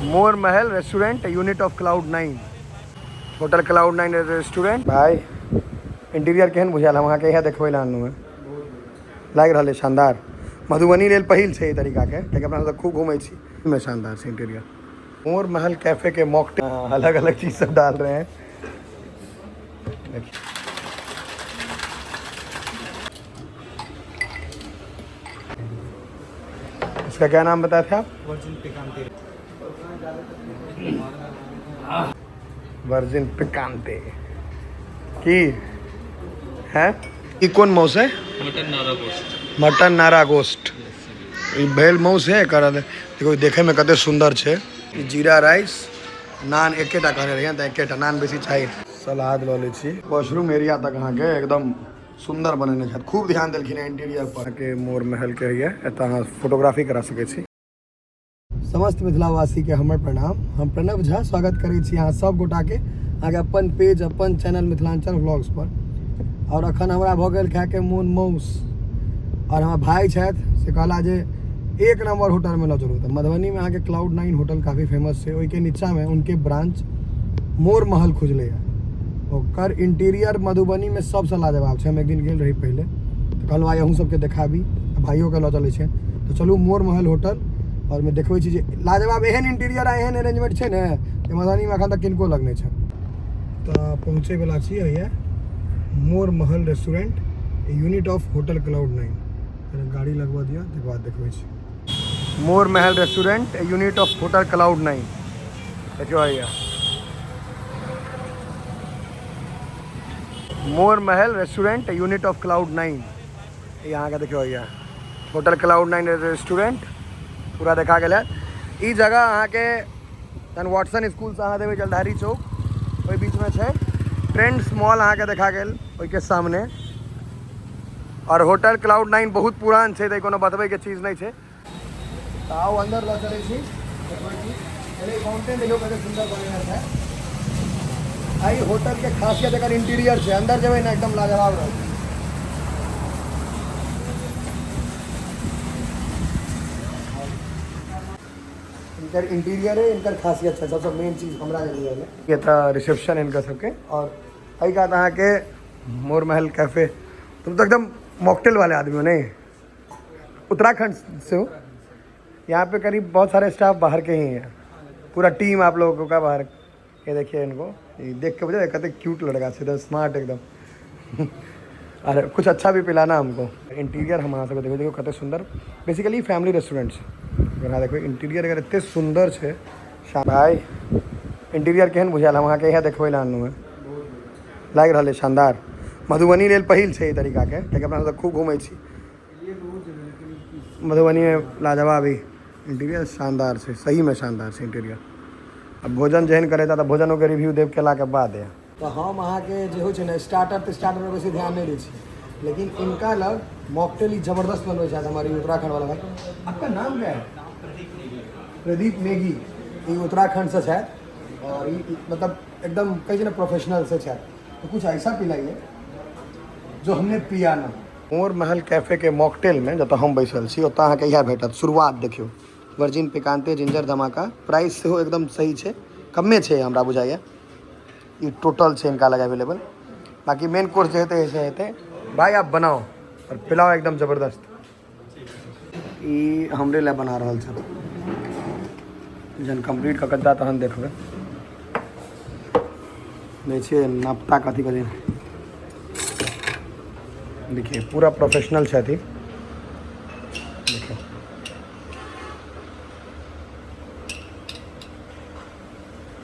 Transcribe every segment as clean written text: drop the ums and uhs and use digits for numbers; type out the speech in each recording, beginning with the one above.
Mor Mahal restaurant, unit of cloud nine, hotel cloud nine restaurant. भाई interior केहन बुझायल? हम अहाँके इएह देखबै लए आनलहुँ हेँ। लागि रहल अइ शानदार। मधुबनी लेल पहिल छै एहि तरीकाके, कियाकि अपना सब खूब घूमै छी। में शानदार छै इंटीरियर। मोर महल कैफे के मॉकटेल अलग अलग चीज सब डाल रहे हैं। देखिए इसका क्या नाम बताए थे आप? वर्जिन पिकांते। वर्जिन पिकांते की है। ई कोन मौस है? मटन नारा गोश्त। मटन नारा गोश्त। ई भेल मौस है एकर। देखो देखे में कते सुंदर छै। ई जीरा राइस नान एकेटा कहने रहियै तऽ एकेटा नान बेसी चाही। सलाद लऽ लै छी। वॉशरूम एरिया तक अहाँके एकदम सुंदर बनेने छथि, खूब ध्यान देलखिन हेँ इंटीरियर पर। के मोर महल के होइए, एतऽ अहाँ फोटोग्राफी करा सकै छी। समस्त मिथिलावासीके हमर प्रणाम। हम प्रणव झा स्वागत करै छी अहाँ सब गोटाके अहाँके अपन पेज अपन चैनल मिथिलांचल व्लॉग्स पर। और अखन हमरा भऽ गेल खायके मोन मौस, और हमर भाय छथि से कहला जे एक नंबर होटलमे लऽ चलू। तऽ मधुबनीमे अहाँके क्लाउड नाइन होटल काफी फेमस छै, ओहिके नीचाँमे उनके ब्रांच मोर महल खुजलैए। ओकर इंटीरियर मधुबनीमे सबसँ लाजवाब छै। हम एक दिन गेल रही पहिले, तऽ कहलहुँ आइ अहूँ सबके देखाबी, भाइयोके लऽ चलै छै। तऽ चलू मोर महल होटल और मे देखबै छी जे लाजवाब एहन इंटीरियर आ एहन अरेंजमेंट छै ने जे मधुबनीमे एखन तक किनको लग नहि छै। तऽ पहुँचैवला छी हैया Mor Mahal restaurant, unit of hotel cloud nine. गाड़ी लगबऽ दिअ, तकर बाद देखबै छी। Mor Mahal restaurant, unit of hotel cloud nine. देखियौ हैया Mor Mahal restaurant, unit of cloud nine. ई अहाँके देखियौ हैया होटल क्लाउड नाइन रेस्टोरेंट पूरा देखा गेल है। ई जगह अहाँके तहन वाटसन स्कूलसँ अहाँ देबै जलधारी चौक, ओहि बीचमे छै। ट्रेंड्स मॉल अहाँके देखा गेल ओहिके सामने। और होटल क्लाउड नाइन बहुत पुरान छै, तऽ कोनो बतबैके चीज नहि छै। तऽ आउ अन्दर लऽ चलै छी, देखबै छी। पहिले फाउंटेन देखियौ कते सुन्दर बनेने छै। एहि होटलके खासियत एकर इंटीरियर छै। अन्दर जेबै ने एकदम लाजवाब रहत। इनकर इंटीरियर है, इनकर खासियत छै, सबसँ मेन चीज हमरा जे बुझल है। ये तऽ रिसेप्शन इनकर सबके। और एहि कात अहाँके मोर महल कैफे। तुम तो एकदम मॉकटेल वाले आदमी हो नहीं? उत्तराखंड से हो? यहाँ पे करीब बहुत सारे स्टाफ बाहर के ही हैं, पूरा टीम आप लोगों का बाहर। ये देखिए इनको, ये देख के बुझे कते क्यूट लड़का छै, एकदम स्मार्ट एकदम। अरे कुछ अच्छा भी पिलाना हमको। इंटीरियर हम अहाँ सबके देखो, देखो कते सुंदर। बेसिकली फैमिली रेस्टोरेंट छै। अगर अहाँ देखबै इंटीरियर अगर एते सुंदर छै। भाई इंटीरियर केहन बुझायल? हम अहाँके इएह देखबै लए आनलहुँ हेँ। लागि रहल अइ शानदार। मधुबनी लेल पहिल छै एहि तरीकाके, कियाकि अपना सब खूब घूमै छी मधुबनीमे। लाजवाब ई इंटीरियर शानदार छै, सहीमे शानदार छै इंटीरियर। आ भोजन जेहन करेता तऽ भोजनोके रिव्यू देब केलाके बाद। तऽ हम अहाँके जे होइ छै ने स्टार्टर, तऽ स्टार्टरमे बेसी ध्यान नहि दै छी, लेकिन इनका लग मॉकटेल ई जबरदस्त बनबै छथि हमारे उत्तराखंड वाला भाई। आपका नाम क्या है? प्रदीप नेगी। ई उत्तराखंड से छथि और ई मतलब एकदम कहै छै ने प्रोफेशनल से छथि। तो कुछ ऐसा पिलाइए जो हमने पिया ना। मोर महल कैफे के मॉकटेल में जतऽ हम बैसल छी ओतऽ अहाँके इएह भेटत। शुरुआत देखियौ, वर्जिन पिकांते जिंजर धमाका। प्राइस सेहो एकदम सही छै, कमे छै हमरा बुझाइए। ई टोटल छै इनका लग अवेलेबल। बाकी मेन कोर्स जे हेतै से हेतै। भाई आप बनाओ और पिलाओ एकदम जबरदस्त। ई हमरे लए बना रहल छथि। जहन कम्प्लीट कऽ के देता तहन देखबै। दै छियै नापता कथी कथी। देखिए पूरा प्रोफेशनल छथि। देखिए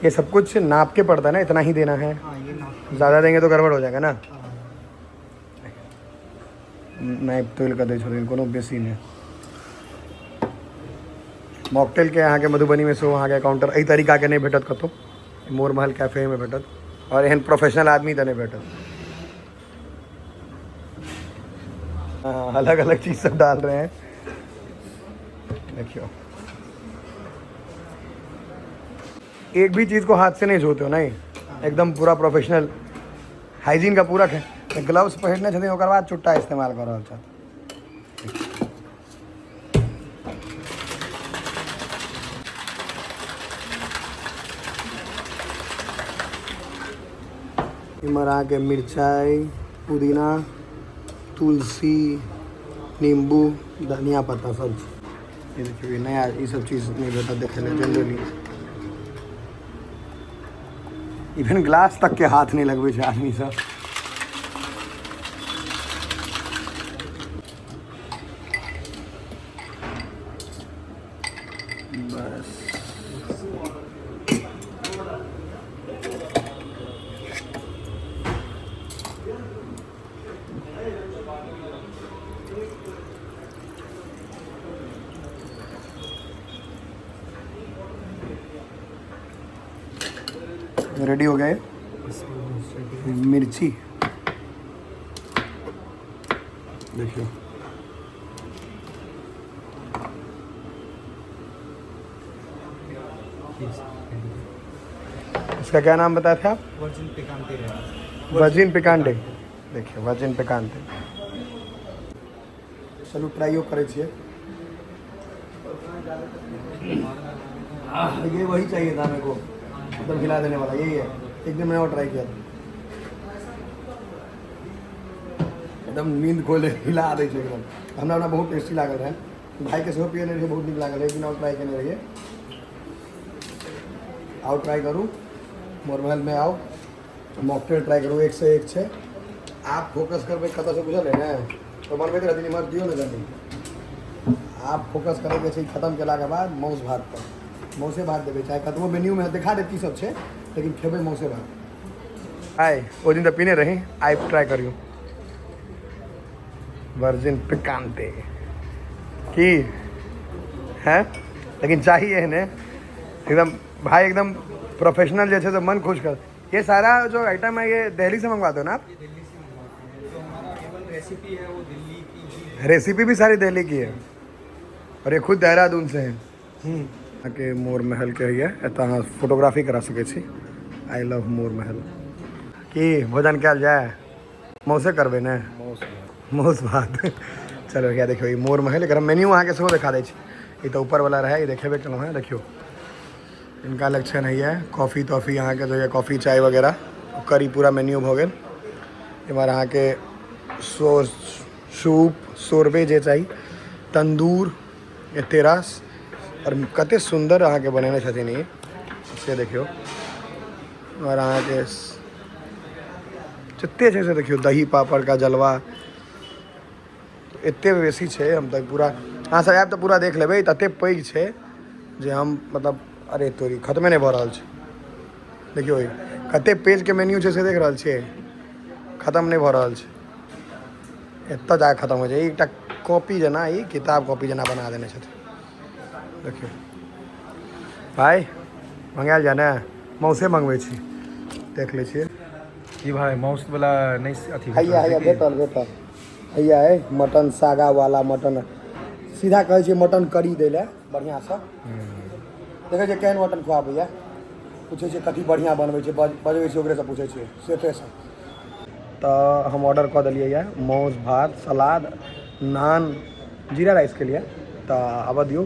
ये सब कुछ नाप के पड़ता है ना, इतना ही देना है। हाँ, ये नाप। ज़्यादा देंगे तो गड़बड़ हो जाएगा ना। नापि तोलि कऽ दै छथिन, कोनो बेसी नहि। मॉकटेलके अहाँके मधुबनीमे सेहो अहाँके काउंटर एहि तरीकाके नहि भेटत कतहु। मोर महल कैफेमे भेटत, आओर एहन प्रोफेशनल आदमी तऽ नहि भेटत। हाँ, अलग अलग चीज सब डाल रहे हैं। देखियो एक भी चीज़ को हाथ से नहीं छूते हो नहीं, एकदम पूरा प्रोफेशनल हाइजीन का पूरा ग्लव्स पहिरने छथिन, ओकर बाद चुट्टा इस्तेमाल कऽ रहल छथि। इम्हर अहाँके मिरचाइ, पुदीना, तुलसी, नींबू, धनिया पत्ता सब छै। ई देखियौ, ई नया ई सब चीज नहि भेटत देखै लए जनरली। इवन ग्लास तक के हाथ नहि लगबै छै आदमी सब। बस रेडी हो गए। मिर्ची देखियो। इसका क्या नाम बताए थे आप? वर्जिन पिकांते रहेगा। Virgin picante. देखिए, वर्जिन पिकांटे। चलू, ट्राइयो करै छियै। ये वही चाहिए था मेरे को, मतलब खिला देने वाला यही है। एक दिन मैंने और ट्राई किया था, एकदम नींद खोले हिला दै छै एकदम। हमरा हमरा बहुत टेस्टी लागल रहै। भाईके सेहो पियने रहियै, बहुत नीक लागल रहै। एक दिन और ट्राई केने रहियै। आउ, ट्राई करू, मोर महलमे आउ, मॉकटेल ट्राई करू, एक से एक छै। आब फोकस करबै कतऽसँ, बुझल है ने? तऽ बनबैत रहथिन, इम्हर दियौ ने जल्दी। आब फोकस करैके छै खतम केलाके बाद मासु भात पर। मौसे भात देबै, चाहे कतबो मेन्यूमे देखा देब की सब छै, लेकिन खेबै मौसे भात। आइ ओ दिन तऽ पीने रही, आइ ट्राई करियौ वर्जिन पिकांते की है। लेकिन चाहिए एहने एकदम भाई, एकदम प्रोफेशनल जे छै से मन खुश कर। ये सारा जो आइटम है, ये दिल्ली से मंगवाते हो ना आप? ये दिल्ली से मंगवाते हैं। जो हमारा केवल रेसिपी है, वो दिल्ली की ही है। रेसिपी भी सारी दिल्ली की है और ये खुद देहरादून से है। अहाँके मोर महलके होइए, एतऽ अहाँ फोटोग्राफी करा सकै छी। I love मोर महल। की भोजन कयल जाय? मौसे करबै ने, मौस भात। चलो भैया, देखियौ, ई मोर महल, एकर मेन्यू अहाँके सेहो देखा दै छी। ई तऽ ऊपरवला रहै, ई देखेबे केलहुँ हेँ। देखियौ, इनका लग छनि होइए कॉफी तॉफी, अहाँके जे होइए कॉफी चाय वगैरह, ओकर ई पूरा मेन्यू भऽ गेल। एम्हर अहाँके सूप, शोरबे जे चाही, तन्दूर, एते रास। आओर कते सुन्दर अहाँके बनेने छथिन ई, से देखियौ। आओर अहाँके जते छै से देखियौ, दही पापड़ का जलवा एते बेसी छै। हम तऽ पूरा, अहाँ सब आयब तऽ पूरा देख लेबै। तते पैघ छै जे हम मतलब, अरे तोरी, खतमे नहि भऽ रहल छै। देखियौ, ई कते पेजके मेन्यू छै से देख रहल छियै। खतम नहि भऽ रहल छै, एतऽ जाके खतम हो जाइ। एकटा कॉपी जेना, ई किताब कॉपी जेना बना देने छथिन। देखियौ भाइ, मंगायल जाय ने? मौसे मंगबै छी, देख लै छियै। की भाई, माउस वाला नहि अथी? हैया, हैया, भेटल, भेटल। हैया है मटन सागा वाला मटन। सीधा कहै छियै मटन करी दै लए बढ़िआँसँ। देखै छियै केहन मटन खुआबैया। पूछै छियै कथी बढ़िआँ बनबै छै, बजबै छियै, ओकरेसँ पूछै छियै, सेफेसँ। तऽ हम ऑर्डर कऽ देलियै यऽ मासु भात, सलाद, नान, जीरा राइसके लिए। तऽ आबऽ दियौ,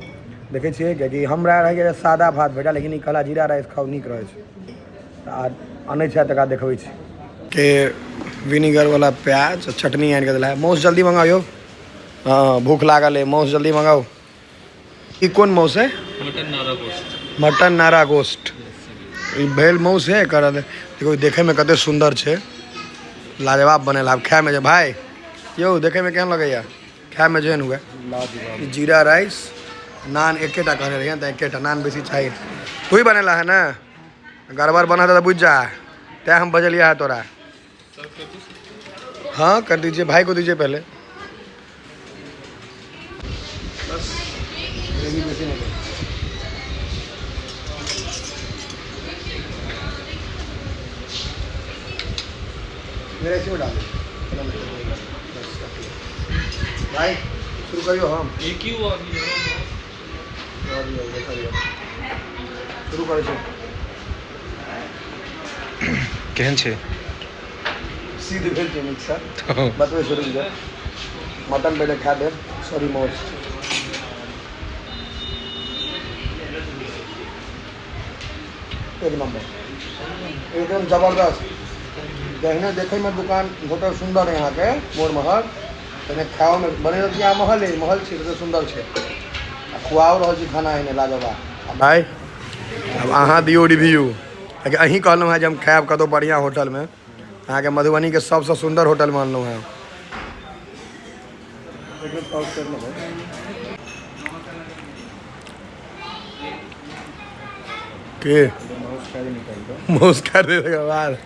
देखै छियै। कियाकि हमरा रहैए सादा भात भेटल, लेकिन ई कहला जीरा राइस खाउ, नीक रहै छै। तऽ आ अनै छै, तकरा देखबै छी के विनेगर वाला प्याज आ चटनी आनि कऽ देला है। मासु जल्दी मंगाउ यौ। हँ, भूख लागल है। मासु जल्दी मंगाउ। ई कोन मासु है? मटन नारा गोश्त। मटन नारा गोश्त। ई भेल मासु है एकर। देखो, देखैमे कते सुन्दर छै, लाजवाब बनल। आब खायमे जे भाय यौ, देखैमे केहन लगैया, खायमे जेहन हुए। ई जीरा राइस, नान एकेटा कहने रहियै तऽ एकेटा नान, बेसी चाही। तू ही बनेला है ने? गड़बड़ बना तऽ बुझि जा, तैं हम बजलिया है तोरा। हाँ, कर दीजिए, भाई को दीजिए पहले। बस, ग्रेवी बेसी नहीं दे। मेरे इसी में डाल दे। बस, काफी है। भाई, शुरू करियो हम। एक ही हुआ अभी। और दियौ, देखियौ, शुरू करै छी। केहन छै? सिद्ध भेल छै नीकसँ। बतबै शुरू जे मटन पहिले खा देब, सॉरी, मौस। एक नंबर, एकदम जबरदस्त। दहिने देखैमे दुकान होटल सुन्दर है अहाँके मोर महल, तने खाओमे बने रहल छी। महल है, महल छै, कते सुन्दर छै। आ खुआओ रहल छी खाना एने लाजवाब। भाई अब अहाँ दियौ रिव्यू, कियाकि अहीं कहलहुँ हेँ जे हम खायब कतहु बढ़िआँ होटलमे। अहाँके मधुबनीके सबसँ सुन्दर होटलमे अनलहुँ हेँ। के माउस खा के बाद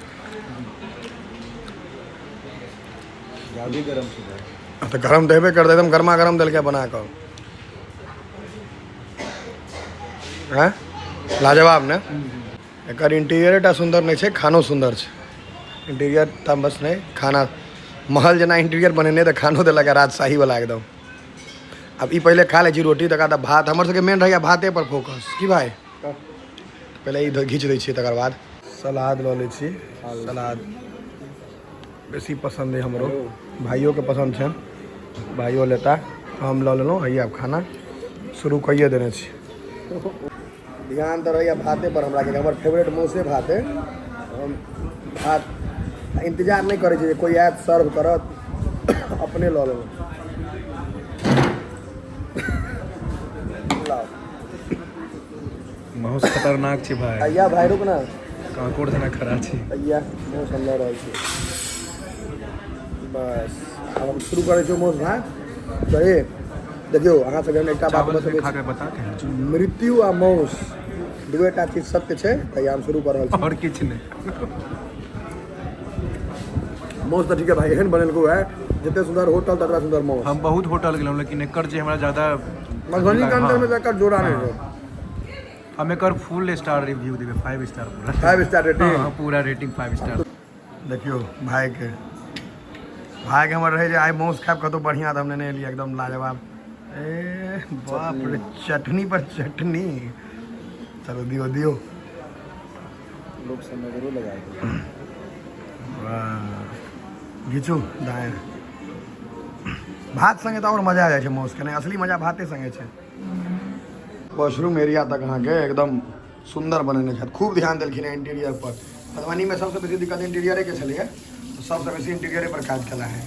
ज्यादा गरम छै। तऽ गरम तऽ हेबे करतै, एकदम गरमा गरम देलकै बना कऽ। हँ लाजवाब ने। एकर इंटीरियरे टा सुन्दर नहि छै, खानो सुन्दर छै। इंटीरियर तऽ बस नहि, खाना महल जेना इंटीरियर बनेने तऽ खानो देलक राजशाही वाला एकदम। आब ई पहिले खा लै छी रोटी, तकर बाद भात। हमर सबके मेन रहैया भाते पर फोकस, की भाई? पहिले ई घीच दै छियै, तकर बाद सलाद लऽ लै छी। सलाद बेसी पसन्द अइ हमरो, भाइयोके पसन्द छनि, भाइयो लेता, हम लऽ लेलहुँ। हैया आब खाना शुरू कैये देने छी। ध्यान तऽ रहैया भाते पर हमरा, कियाकि हमर फेवरेट मौसे भात अइ। हम भात इंतजार नहि करै छी जे कोइ आयत सर्व करत, अपने लऽ लेलहुँ। लाउ। माउस खतरनाक छै भाई। अय्या भाई रुक ना, कांकोड़ जेना खड़ा छै। अय्या मौस हम लऽ रहल छी। बस आब हम शुरू करै छी मौस भात। तऽ हे देखियौ, अहाँ सबके हम एकटा बात चावल बतबै खा छी, के बता केहन छै। मृत्यु आ मौस दुएटा चीज सत्य छै। तऽ हम शुरू कऽ रहल छी। और किछु नहि। मौस तऽ ठीक है भाई, एहन बनेलको है, जते सुन्दर होटल ततबा सुन्दर मौस। हम बहुत होटल गेलहुँ, लेकिन एकर जे हमरा ज्यादा मधुबनी के अंदर में तऽ एकर जोड़ा नहि छै। हम एकर फुल स्टार रिव्यू देबै, 5 स्टार पूरा। 5 स्टार रेटिंग। हाँ, पूरा रेटिंग 5 स्टार। देखियौ भाईके, भाईके हमर रहै जे आइ मौस खायब कतहु बढ़िआँ, तऽ हम नेने एलियै एकदम लाजवाब। ए बाप रे, चटनी पर चटनी। चलो दियौ दियौ। लोग सब नजरो लगा वाह, घिचू दाएँ। भात संगे तऽ आओर मजा आ जाइ छै मौसके, नहि असली मजा भाते संगे छै। वॉशरूम एरिया तक अहाँके एकदम सुन्दर बनेने छथि, खूब ध्यान देलखिन हेँ इंटीरियर पर। मधुबनीमे सबसँ बेसी दिक्कत इंटीरियरेके छलैए, तऽ सबसँ बेसी इंटीरियरे पर काज केला है।